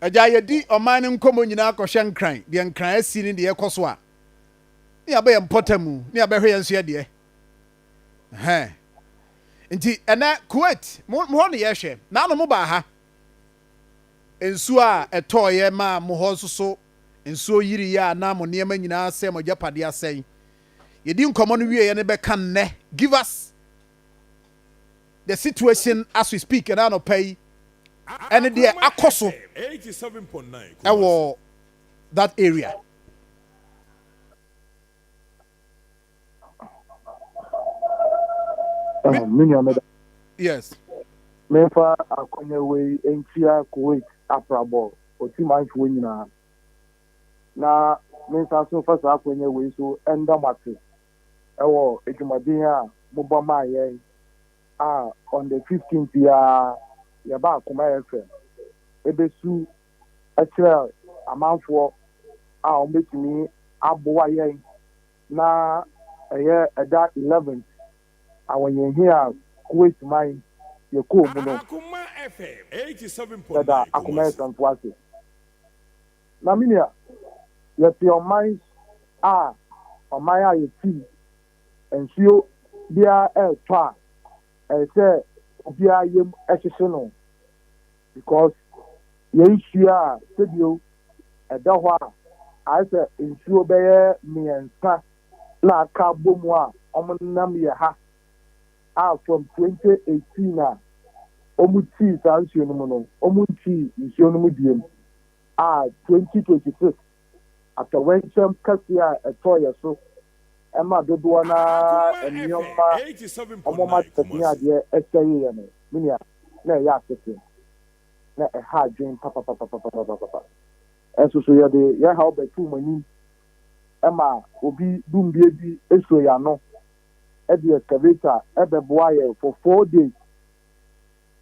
Agya, yɛdi ɔman no nkɔmmɔ nyinaa kɔhwɛ Nkran, deɛ Nkran asi ne deɛ ɛkɔ so a, ne yɛabɛ yɛn mpɔtam ne yɛabɛhwɛ yɛn nso yɛ deɛ. Ɛhɛn. Nti ɛnɛ Kuwait, mo mo hɔ ne yɛhwɛ. Naano mo baa ha. Nsuo a ɛtɔɔyɛ maa mo hɔ nso so nsuo yiriiɛ a na mo nneɛma nyinaa asɛe, mo agyapadeɛ asɛe. Yɛdi nkɔmmɔ no wieɛ no bɛka nnɛ. Give us the situation as we speak ɛna anɔpa yi ɛne deɛ akɔ so ɛwɔ that area. Me nua meda. Yes. Memfa akɔnya wei nkyia Kuwait aprabɔ otimanfoɔ nyinaa na mensan so mfa saa akɔnya wei so ɛnda mo ase ɛwɔ adwumaden a mobɔ maa yɛn a on the 15th yi yɛba Akoma FM ebesu ɛkyerɛ amanfoɔ a wɔbɛtumi aboa yɛn na ɛyɛ ɛda 11th awɔnyɛnhi a Kuwait man yɛkɔɔ mu no. Yɛda Akoma FM fo ase. Na menua, yɛte ɔman a ɔman a yɛti nsuo biara ɛɛtɔ a, ɛyɛ sɛ obiara yam ɛhyehye no, because yɛn nsuo a sɛbio ɛda hɔ a ayɛ sɛ nsuo bɛyɛ mmiɛnsa na aka bɔ mu a wɔn yɛ ha a from 2018 a wɔn tii saa nsuo no mu no, wɔn ntii nsuo no mu biem a 2026 atɔwɛnkyɛm kɛseɛ a ɛtɔɔ yɛ so ɛma dodoɔ naa nneɛma wɔn atɛtɛ adeɛ ɛsɛe yɛ no, menua, na ɛyɛ asese na ɛha adwen papapapapapapa. Ɛnso so yɛde yɛn ha ɔbɛtu mu anim ɛma obi dumbie bi esuo yɛn ano ɛde excavator ɛbɛboa yɛn for 4 days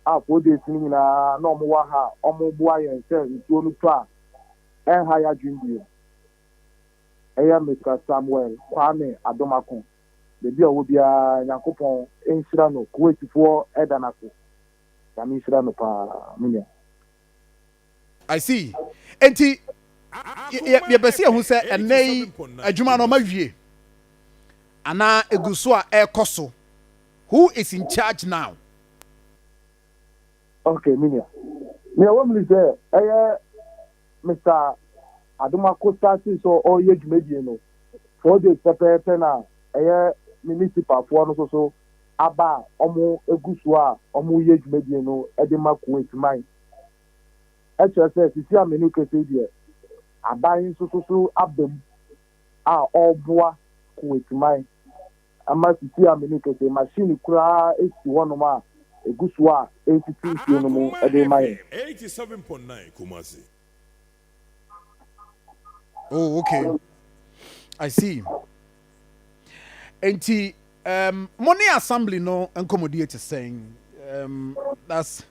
a 4 days no nyinaa na wɔn wɔ ha a wɔn boa yɛn sɛ nsuo no tɔ a ɛnha yɛ adwen bio. Ɛyɛ Mr Samuel Kwame Adomako, beebi a ɔwɔ biara, Nyankopɔn nhyira no. Kuwaitfoɔ ɛda n'ase, Nyame nhyira no paa, me nua. I see. Enti yɛpɛ sɛ yɛhu sɛ ɛnnɛ yi adwuma no ɔma wie anaa egu so a ɛrekɔ so. Who is in charge now? Okay, me nua, nea wɔn mu ni sɛ ɛyɛ Mr Adomako start sɛ ɔreyɛ dwumadie no, 4 days pɛpɛɛpɛ na ɛyɛ municipalfoɔ no nso so aba a wɔn egu so a wɔn yɛ dwumadie no de ma Kuwait man. Ɛkyerɛ sɛ sisi a menu kese deɛ, aban nso so so aba mu a ɔreboa Kuwait man ama sisi a menu kese machine koraa esi hɔnom a egu so a esisi nsuo no mu de ma yɛn. 87.9 Kumasi. Oh, okay. I see. Enti mo ne assembly no nkɔmmɔdie te sɛn? That's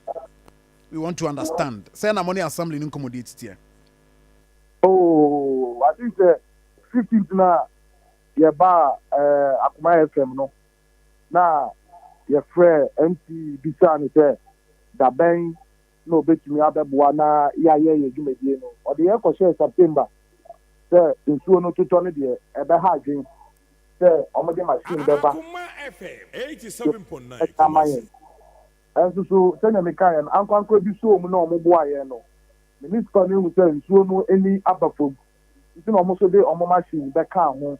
we want to understand. Sɛ na mo ne assembly no nkɔmmɔdie teteɛ. Oh, I think sɛ 15th na yɛba Akoma FM no na yɛfrɛ MC bisa no sɛ dabɛn na obetumi abɛboa na yɛayɛ yɛ dwumadie no. Ɔde yɛn kɔhyɛɛ September sɛ nsuo no totɔ no deɛ, ɛbɛha adwen sɛ ɔmode machine bɛba Akoma FM 87.9 ɛka ama Kumasi. yɛn. Ɛnso so sɛnea meka yɛn no, ankorankora bi so mu na ɔmo boa yɛn no, municipal no ehu sɛ nsuo no ani aba fam nti na ɔmo nso de ɔmo machine bɛka ho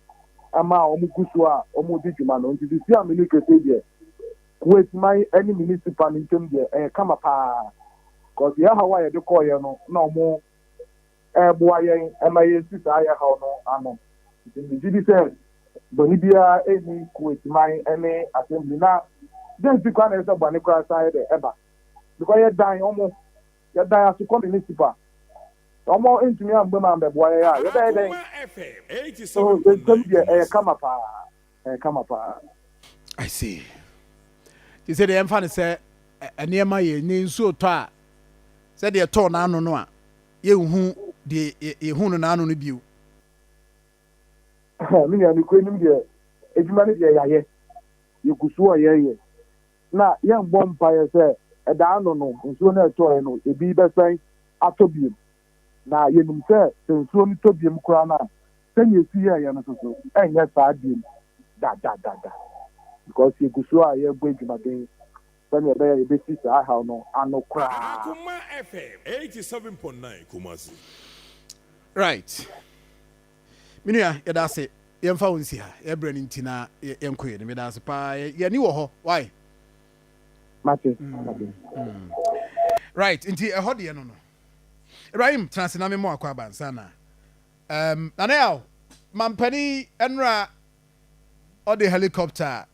ama a ɔmo gu so a ɔmo di dwuma no. Nti sisi a mene kese deɛ, Kuwait man ne municipal no ntam deɛ, ɛyɛ kama paa, cause yɛn haw a yɛde kɔɔ yɛn no na ɔmo ɛɛboa yɛn ɛma yɛsi saa yɛ haw no ano. Nti megye di sɛ bɔnne biara ɛni Kuwait man ne assembly na den nti koraa na ɛsɛ bɔnne koraa san yɛ dɛ ɛba, because yɛdan ɔmo, yɛdan asokɔ municipal, ɔmo ntumi ambɛ mu ambɛboa yɛn a yɛbɛyɛ dɛn? Akoma FM So yɛntɛm 87.9 deɛ, ɛyɛ Kumasi. kama paa, ɛyɛ kama paa. I see. Te sɛ deɛ yɛmfa no sɛ nneɛma yɛ ne nsuo tɔ a, sɛdeɛ tɔɔ n'ano no a yɛnhu deɛ yɛhu no n'ano no bio. Me nua, nokura nim deɛ, adwuma no deɛ yɛayɛ, yɛgu so a yɛyɛ na yɛmbɔ mpaeɛ sɛ ɛdaa no nsuo no ɛtɔɛ no ebi bɛsɛn atɔ bio. Na yɛnim sɛ, sɛ nsuo no tɔ biom koraa no a, sɛnea ɛsi yɛeɛ no nso so, ɛnyɛ saa biom da da da da. Because yɛgu so a yɛrebɔ adwumaden sɛnea ɛbɛyɛ a yɛbɛsi saa haw no ano koraa. Akoma FM 87.9 Kumasi. Right. Me nua, yɛda ase. Yɛmfa wo nsi ha. Yɛbrɛ no nti na yɛnkɔ yɛn. Meda ase paa. Yɛni wɔ hɔ. Why? Mate, mate. Right. Nti ɛhɔ deɛ no. Ibrahim, tena ase na memmɔ akɔ abansa na. Nana Yaw, mampani ɛnora ɔde helicopter.